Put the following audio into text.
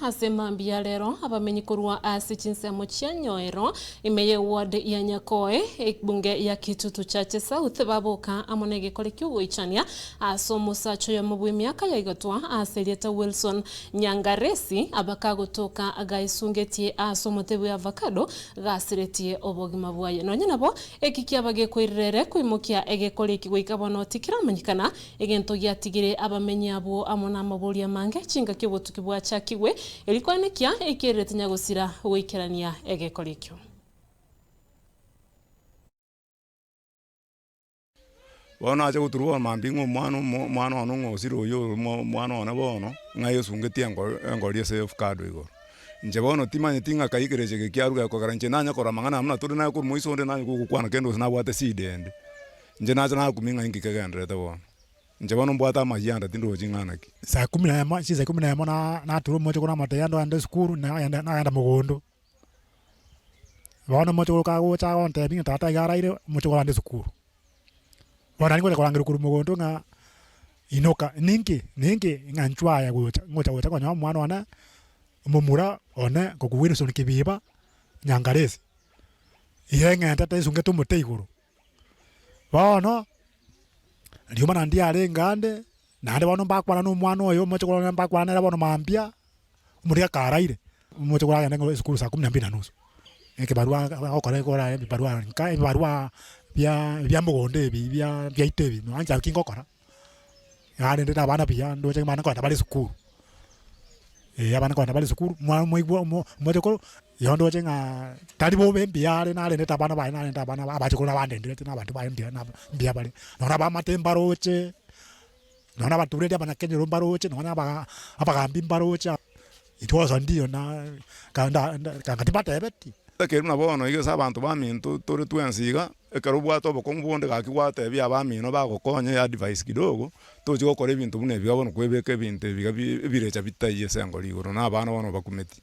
Ase mambia ya rero, abamenyi korwa ase chinsemo chia Nyoero, ime ye ward ya Nyakoe, ebunge ya Kitutu Chache South baboka amo negekore ki'ogoichania ase omosacha oyomo bw'emiaka ya igatwa ase erieta Wilson Nyangaresi abakagotoka gaesungetie ase omote bwe avocado gasiretie obogima bwaye. Nonya nabo, eki kiaba gekoirera ere koimokia egekore eki goika bono tikeramanyekana Egento giatigire abamenyi abwo amo namaborio amange chingaki obotuki bwachakigwe, erio koenekia ekererete nyagosira goikerania egekori ekio. Bono nacha goturwa bono mambia ng'a omwana omo omwana one ng'a osire oyio ore omo omwana one bono, ng'a esungetie engo engori ase efukado igoro. Inche bono timanyeti ng'a kai ekerecha eke kiarure gekogera inche nanya korora amang'ana aya buna tore naye korwa moiso onde nanye gokwana kende gose nabwate shida ende. Inche nacha nakumia ng'a inki kegendererete bono. Inche bono mbwate amayia ande tindochi ng'a naki. Saa kumi na emo, chinsa ikomi na emo na natura omochie korwa amateya ande ogende esukuru, nagenda nagenda mogondo. Bono omochie oyo kagocha agontebia ng'a tata iga araire, omochie korwa ande esukuru. Bono naende ngocha korangeria korwa mogondo ng'a inoka, ninki ninki ng'a inchuo aye gocha, ngocha gocha konyora omwana one, omomura one ngokwa Wilson Kibiba, Nyangaresi. Iga eng'entete esungete omote igoro. Bono, riomana ndiarenge ande, naende bono mbakwana na omwana oyo omoche korora mbakwana nere bono mambia, omoria akaraire, omoche korora agende ng'a esukuru saa kumi na mbili na nusu. Ekebarua agokora ekora ebibarua nka ebibarua bia bia mogondo ebi bia biaito ebi nonya inche naki ngokora, narendete abana buya ndoche abana nkogenda bare esukuru, eh abana nkogenda bare esukuru, mwa moigwa omo omochokoro. Igo ndoche ng'a tari bobe mbuya are narendete abana baye narendete abana ba abachokoro nabandenderete na abanto baye mbuya nabo mbuya bare. Nonya abamate mbaroche, nonya abatureti abanyakenyoro mbaroche, nonya aba abagambi mbaroche intwe gose ndiyo na kanda nda kanga tibatebeti. Ekero buna bono iga ase abanto baminto tore twensi iga, ekero obwate obokong'u bonde gaki gwatebia abamino bagokonye advice kidogo, tochi gokora ebinto buna ebi iga bono kwebeka ebinto ebi iga bi ebirecha bitaiyo ase engoro igoro na abana bono obakumeti.